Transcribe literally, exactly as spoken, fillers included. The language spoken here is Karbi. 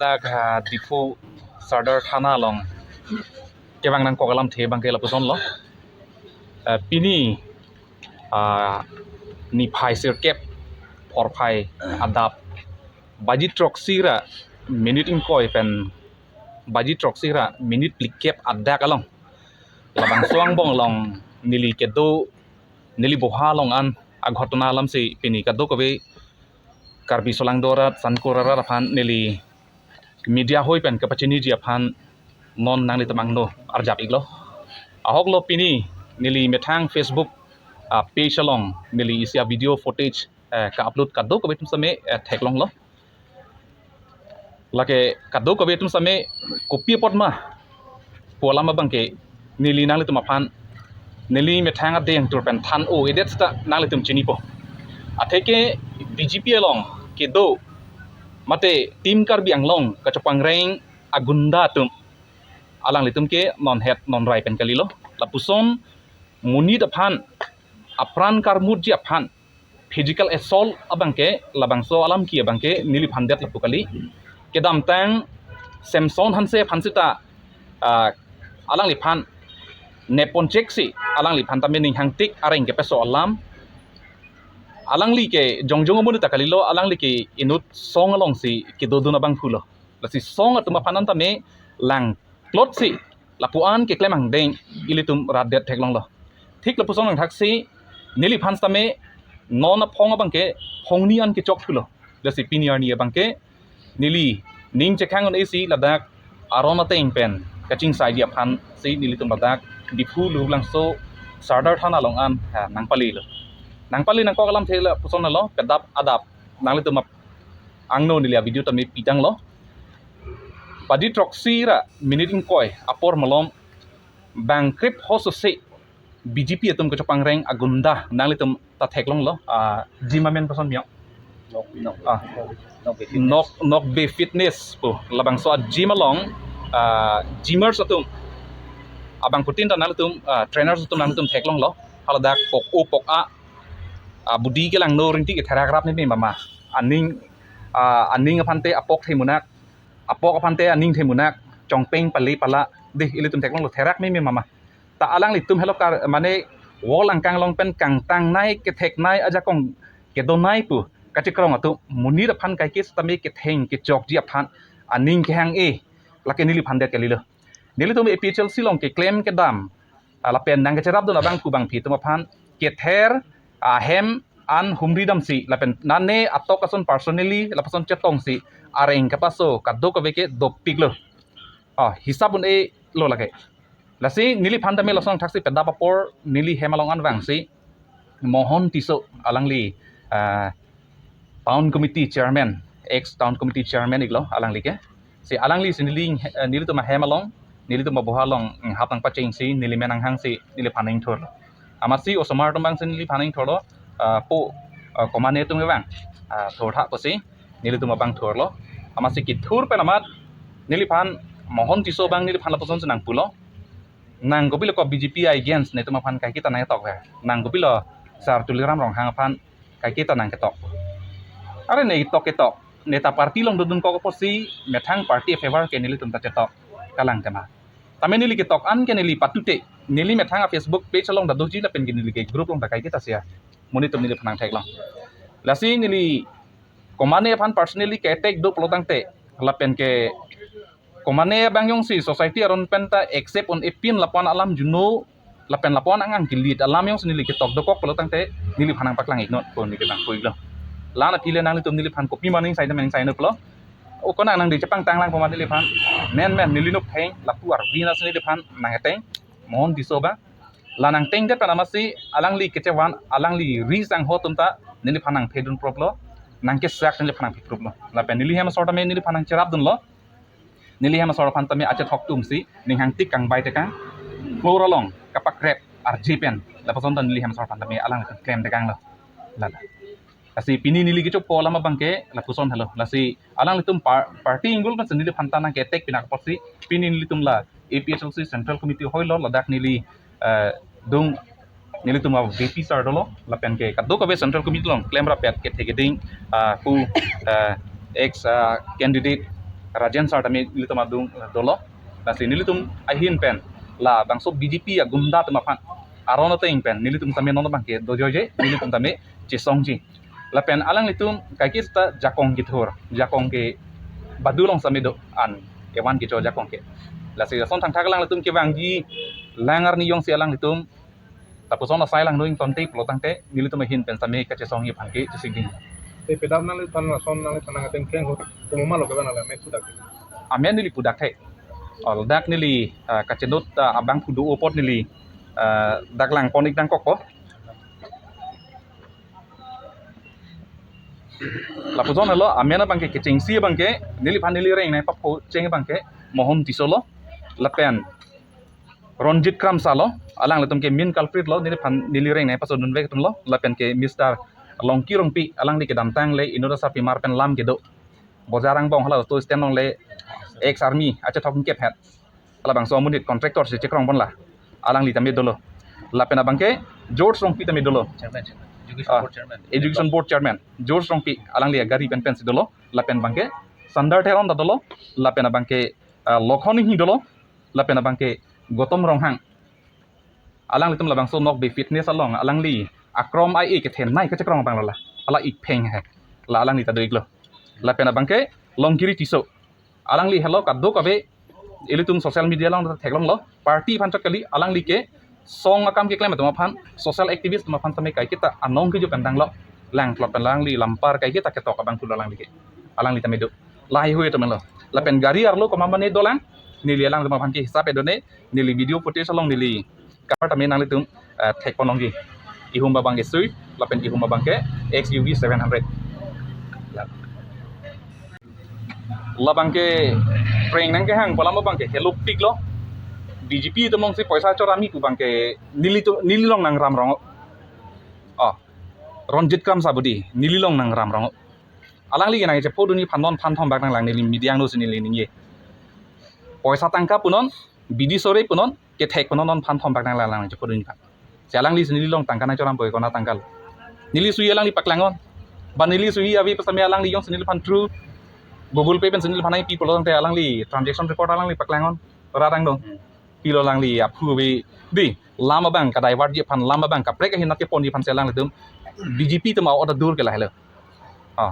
Dak, ah, Diphu Sardar Thana along kevang nangkok alamthe abangke lapuson lo. Ah, pini, ah, niphai sirkep, porphai adap, baji throksi ra minute ingkoi pen baji throksi ra minute phlikep adak along, labangso angbong along neli kedo, neli boha along an aghotona alamsi pini kadokave Karbi solangdo arat, sangkur arat aphan neli media hoi pen kapachiniji aphan non nanglitum angno arjap iklo. Ahok lo, pini neli methang Facebook, ah, page along neli isi a-video footage, eh, ka-upload kadokave atum same, eh, theklonglo. Lake kadokave atum same kopi apot ma pu alam abangke neli nanglitum aphan, neli methang adeng tur pen than-o-edet seta nanglitum chinipo. Atheke B J P along kedo mate Team Karbi Anglong kachopangreng agunda atum, alanglitum ke non het non rai pen kalilo. Lapuson monit aphan, apran karmutji aphan physical assault abangke, labangso alam ke abangke neliphan det lapu kali. Kedamtang Samson Hanse aphan seta, ah, alangliphan neponchek si alangliphan tame ning hangtik areng kepeso alam. Alangli ke jongjong amonit ta kalilo, alangli ke inut song alongsi kedodun abangphu lo. Lasi song atum aphan an tame lang plot si lapu-an keklem angdeng ilitum rat det theklonglo. Thik lapuson angthak si neliphan tame non aphong abangke phongni an kechok thulo. Lasi pini arni abangke neli ning chekhang un-e si ladak aron ateng pen kachingsaiji aphan si nelitum ladak Diphu Lurulangso Sardar Thana along an, ha, nangpalilo. Nangpali nangkok alamthe lapuson lo, kedap adap nanglitum ap-, angno neli a-video tame pidanglo. Baji throksi ra minute ingkoi apor malom bang krip hoso se B J P atum kachopangreng agunda nanglitum ta theklonglo, ah, gym amen koson mio. Nok, nok, Ah. nok, nok, nok, Nokbe Fitness pu labangso a-gym along, ah, gymmers atum abangphutin ta nanglitum, ah, trainers atum nanglitum theklonglo. Haladak pok o pok a, ah, body kelangno ringti ketherak rap ni mama. Aning, ah, aning aphante apok themunak, apok aphante aning themunak, chongpeng pali pala, dei ilitum theklonglo, therak meme mama. Ta alanglitum helo kar, mane wall angkang along pen kangtangnei ketheknei ajakong kedonei pu kachekrong atum monit aphan kaike sitame ketheng kechokji aphan aning kehang-e, lake neliphan det kalilo. Nelitum A P H L C along keklem kedam, ah, lapen nangkecherapdun abang kubang phi atum aphan kether ahem an humri damsi lapen nane atok ason personally lapuson chetongsi areng kepaso kadokave ke dopiklo. Ah, hisap un-e lo lake. Lasi neliphan tame lason thaksi pedap apor neli hem along an vangsi Mohon Tisso alangli, ah, town committee chairman, ex town committee chairman iklo alangli ke. Si alangli si neli, eh, nelitum ahem along, nelitum aboha along, mm, hap nangpacheng si neli men nanghang si neliphan ingthurlo. Amatsi osomar atum abang si neliphan ingthurlo, ah, po, ah, komane atum abang, ah, thurtha pusi nelitum abang thurlo. Amatsi kethur pen amat neliphan Mohon Tisso abang neliphan lapuson si nangpulo. Nang kopilo ko B J P against netum aphan kaiketa nangketok ve. Nang kopilo Sar Tuliram Ronghang aphan kaiketa nangketok. Are ne ketok ketok, neta party along dodun kok apotsi methang party a-favor ke nelitum ta chetok, kalang tema. Tame neli ketok an ke neli patute, neli methang a-Facebook page along ta doji lapen ke neli ke group along ta kaiketa share. Monit atum neliphan nangtheklong. Lasi neli komane aphan personally ke-attack do pulo tangte, lapen ke komane abang jongsi society aron pen ta accept un-epin lapuan alam juno lapen lapuan angang ke-lead alam jongsi neli ketok dokok pulo tangte neliphan nangpaklang iknon pu neli nangpu iklo. La-an aphi le nanglitum neliphan kopi ma ning sai ta ma ning sai non pulo. O konang nangdi chepangtang lang pu ma neliphan. Men men neli noktheng lapu arvi na si neliphan nangketeng Mohon Tisso abang. La nangtengdet pen amatsi alangli kechevan, alangli ri sangho atum ta neliphan nangphedun proplo, nangkesak neliphan nangphi proplo. Lapen neli hem asor tame neliphan nangcherapdunlo. Neli hem asor aphan tame achethok atum si ning hangtik kangbai tekang, floor along kapakrep arje pen, lapuson ta neli hem asor aphan tame alang klem tekanglo. Lala. Lasi pini neli kecho-ong alam abangke lapuson helo. Lasi alanglitum par-, party inggul kan si neliphan ta nangke-attack pinak apotsi pini nelitum la A P H L C Central Committee hoilo, ladak neli, eh, dung nelitum a-V P sir dolo, lapen ke kadokave Central Committee along klemrap-et kethe keding, ah, pu, ah, ex, ah, candidate Rajen sir tame nelitum adung dolo. Lasi nelitum ahin pen labangso B J P agunda atum aphan aron ateng pen nelitum tame non abangke dojoije, nelitum tame chesongji. Lapen alanglitum kaiketa jakong kethur, jakong ke badu along tame do an evan kecho jakong ke. Lasi lason thangthak alanglitum kevangji lang arni jongsi alanglitum lapuson asai langno ingtonte pulo tangte nelitum ahin pen tame kachesongji aphan ke chesigding. Te pedam nangliphan lason nangliphan nang ateng keng hut kumuma lo keba nangle me pudak. Amen neli pudak the. Ol dak neli, ah, kachenut, ah, abang pudu opot neli, ah, dak langpon ik dangkokpo. Lapuson lo amen abangke kechengsi abangke neliphan neli reng nai papo cheng abangke Mohon Tisso lo. Lapen Ronjit Kramsa lo, alanglitum ke main culprit lo, neliphan neli reng nai pasodun vek atum lo, lapen ke Mister Longki Rongpi, alangli kedamtang le inut asarpimar pen lam kedo. Bojar angbong hala auto stand along le ex army, achethok ingkep het. Halabangso amonit contractor si chekrong pon la. Alangli tame dolo. Lapen abangke George Rongpi tame dolo. Chairman, chairman. Education Ah, board chairman. Education board chairman. George Rongpi, alangli agari pen pensi dolo. Lapen abangke Sundar Teron ta dolo. Lapen abangke, ah, Lokhon Inghi dolo. Lapen abangke Gautam Ronghang. Alanglitum labangso Nokbe Fitness along alangli akrom ai e kethenei kachekrong abang lo la. Hala ik pheng he. La alangli ta do-iklo. Lapen abangke Longkiri Tisso. Alangli helo kadokave ilitum social media along theklonglo. Party aphan chot kali, alangli ke song akam keklem atum aphan, social activist atum aphan tame kaiketa anong keju pen danglo. Langplot pen alangli lampar kaiketa ketok abang pulo alangli ke. Alangli tame do. Lahai hui atum lo. Lapen gari arlo komat mane dolang. Neli alangtum aphan ke hisap edone. Neli video footage along neli cover tame nanglitum, eh, thek pon longji. Ihum abangke Swift, lapen ihum abangke X U V seven hundred. Labangke prank nangkehang pu alam abangke helopik lo. B J P atum alongsi poisa chorami pu abangke nelitum, neli along nangram rong. Oh, Ronjit Kramsa budi neli along nangram rong. Alangli ke nangchephodunji aphan non phan thom bak nanglang neli media angno si neli ningje. Poisa tangka punon, bidi sore punon, kethek punon non phan thom bak nanglang nangchephodunji aphan. Si alangli si neli along tangka nangchoram poi kona tangka lo. Neli sui alangli paklang non. Ba neli sui ave pu setame alangli jongsi neliphan through Google Pay pensi neliphan nangpi pulo tangte alangli transaction report alangli paklang non. Rat angdong. Hmm. Pilo alangli aphu ave di. Lam abang ka-divertji aphan, lam abang kaprek ahin nat keponji aphan si alanglitum B J P atum a-order dur ke lahelo. Oh.